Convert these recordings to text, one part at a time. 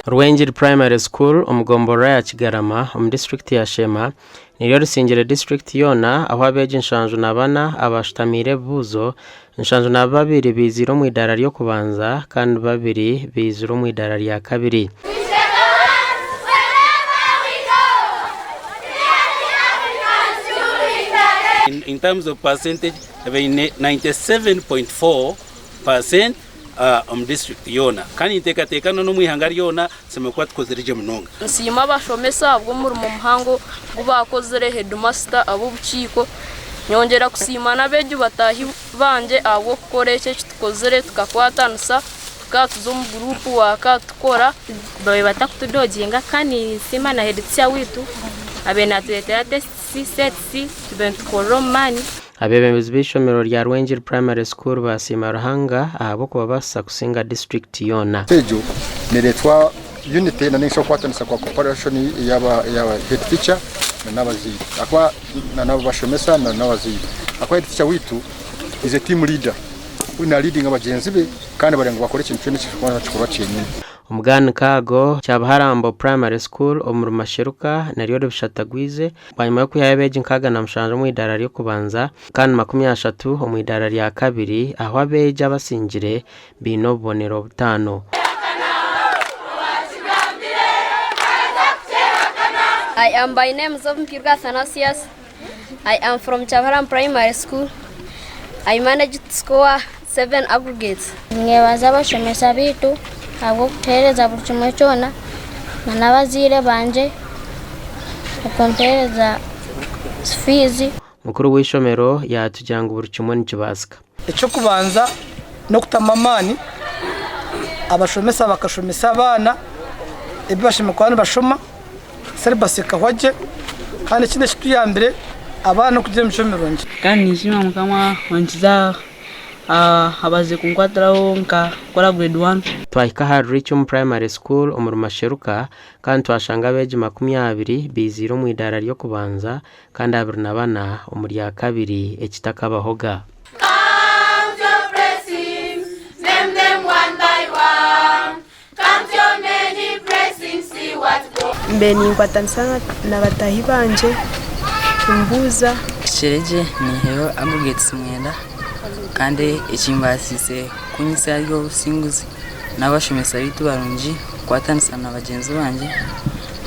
Rwengiri Primary School omu gomborora ya Kigarama omu disiturikiti ya Sheema niryo risingire disiturikiti yoona ahu abeegi 74 abashutamiire ebibuuzo, 72 baiziire omu idaara ry'okubanza kandi babiri baizire omu idaara rya kabiri. In terms of percentage baine 97.4 percent omu district yoona kandi ninteekateeka n'omu ihanga ryona tusemeriire kuba tukozire gye munonga. Nsiima abashomesa ahabw'omurimo muhango ogu baakozire, hedimasita, ab'obukiiko. Nyongyera kusiima n'abeegi bataahi bangye ahabw'okukora eki eki tukozire tukakwatanisa tukaba tuza omu guruupu waaka tukora. Babaire batakutudoginga kandi ninsiima na heditisha waitu abaire natureetera tesiti, sets tubaire nitukorera omu maani. Abeebembezi b'eishomero rya Rwengiri Primary School baasiima Ruhanga ahabw'okubabaasisa kusinga disiturikiti yoona. Egyo nereetwa unity na ningashi okukwatanisa kwa cooperation eyaba head teacher na n'abazaire ahakuba na n'abashomesa na n'abazaire ahakuba head teacher waitu is a team leader we na leadinga bagyenzi be kandi barenda ngu bakore ekintu kyona ekirikuba nikikorwa kyenyine. Omu gaanika ago, Kyabaharambo Primary School omuri Masheruka naryo ribishatagwize bwanyima y'okwihayo abeegi 67 omu idaara ry'okubanza kandi 30 omu idaara rya kabiri ahu abeegi abasingire baine obubonero butaano. I am by name Zobumpirwa Athanasius. I am from Kyabaharambo Primary School. I managed to score 7 aggregates. Ninyebaza abashomesa baitu ahabw'okutuheereza buri kimwe kyona na n'abazaire bangye okumpeereza fiizi. Mukuru w'eishomero yaatugira ngu buri kimwe nikibaasika. Eky'okubanza n'okutamu amaani, abashomesa bakashomesa abaana ebi bashemereire kuba nibashoma, syllabus ekahwa gye kandi ekindi ekituyambire abaana okugira emicwe mirungi. Kandi ninsiima Mukama onkiza abaziire kunkwatiraho nkakora grade one. Twahika ahari Rweicumu Primary School omuri Masheruka kandi twashanga abeegi 20 baiziire omu idaara ry'okubanza kandi 24 omu rya kabiri ekitakabahoga. Mbe ninkwatanisa na bataahi bangye mbuuza. Mpikire gye naihireho aggregates mwenda kandi ekimbaasiise kunyitsya ahari obusinguzi n'abashomesa baitu barungi kukwatanisa na bagyenzi bangye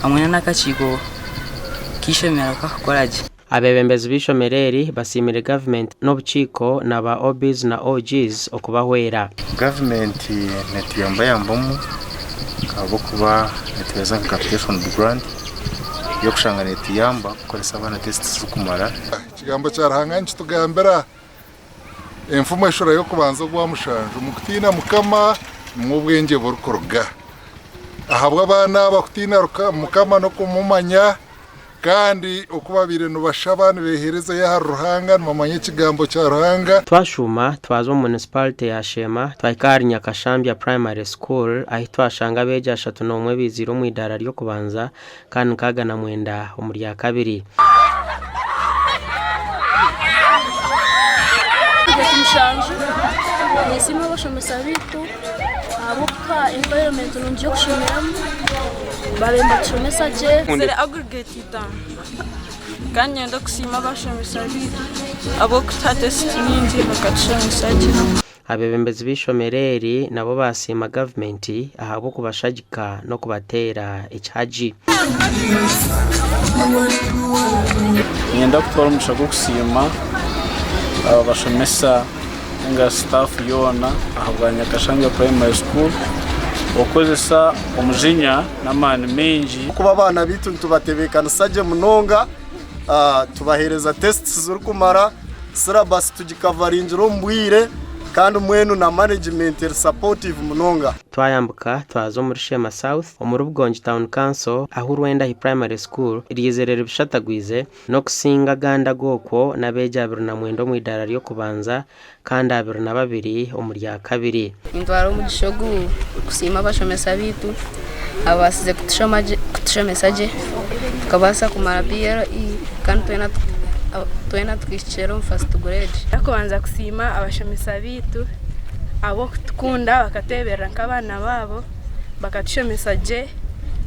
hamwe n'akakiiko k'eishomero kakukora gye. Abeebembezi b'eishomero eri basiimire gavumenti n'obukiiko na ba OBs na OGs okubahwera. Gavumenti netuyambayambamu ahabw'okuba netuheereza nka capitation grant y'okushanga netuyamba kukoresa abaana tesiti zirikumara. Ekigambo kya Ruhanga nikitugambira enfumu eshura y'okubanza ogwa mushanju, Omu kutiina Mukama nimwo obwengye burikuruga. Ahabw'abaana aba kutiina Mukama n'okumumanya, Kandi oku babaire nibashaba nibeeheerezayo ahari Ruhanga, nibamanya ekigambo kya Ruhanga. Twashuuma twaza omu munisipalite ya Sheema twahika ahari Nyakashambya Primary School ahi twashanga abeegi 31 baiziire omu idaara ry'okubanza kandi 69 omu rya kabiri. Ninsiima abashomesa baitu ahabw'okutuha environment nungi y'okushomeramu. Baabaire nibatushomesa gye. Nkozire aggregate itaano kandi niinyenda kusiima abashomesa baitu ahabw'okutuha tesiti nyingi bakatushomesa gye. Abeebembezi b'eishomero eri nabo baasiima gavumenti ahabw'okubashagika n'okubateera ekihagi. Niinyenda kutwara omugisha gw'okusiima abashomesa ninga sitaafu yoona ahabwa Nyakashanga Primary School okukozesa omujinya n'amaani maingi. Kuba abaana baitu nitubatebeekanisa gye munonga, tubaheereza tesiti zirikumara, syllabus tugikavaringira omu bwire kandi mbwenu na management eri supportive munonga. Twayambuka twaza omuri Sheema South omuri Bugongi Town Council ahu Rwendahi Primary School ryizire ribishatagwize N'okusinga agandi ag'okwo n'abeegi 29 omu idaara ry'okubanza kandi 22 omu rya kabiri. Nintwara omugisha ogu kusiima abashomesa baitu ababaasize kutushomesa gye tukabaasa kumara PLE kandi twena tukahikira omu first grade. Kubanza kusiima abashomesa baitu ahabw'okutukunda bakatweberera nk'abaana baabo. Bakatushomesa gye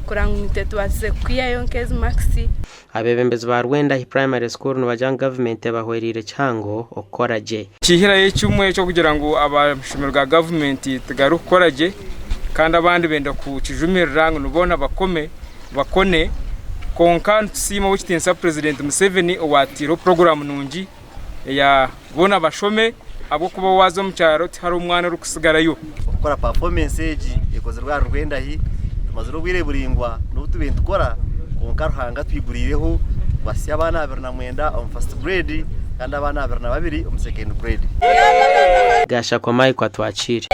kureba ngu naitwe tubaasize kwihayo nk'ezi makisi. Abeebembezi ba Rwendahi Primary School nibagira ngu gavumenti ebahwereire kihango okukora gye. Kihirayo ekimwe eky'okugira ngu amashomero ga gavumenti tigarikukora gye kandi abandi benda kukijumirira ngu niboona bakome bakone kwonka nitusiima ow'ekitiinisa Purezidenti Museveni owaataireho puroguraamu nungi eya boona bashome ahabw'okuba waaza omu kyaro tihariho omwana orikusigarayo. Okukora performance egi ekozirwe ahari Rwendahi tumazire obwire buraingwa n'obu tubaire nitukora kwonka Ruhanga atwiguriireho twasya abaana 29 omu first grade kandi abaana 22 omu second grade. Gashakwa Mike Atwakiire.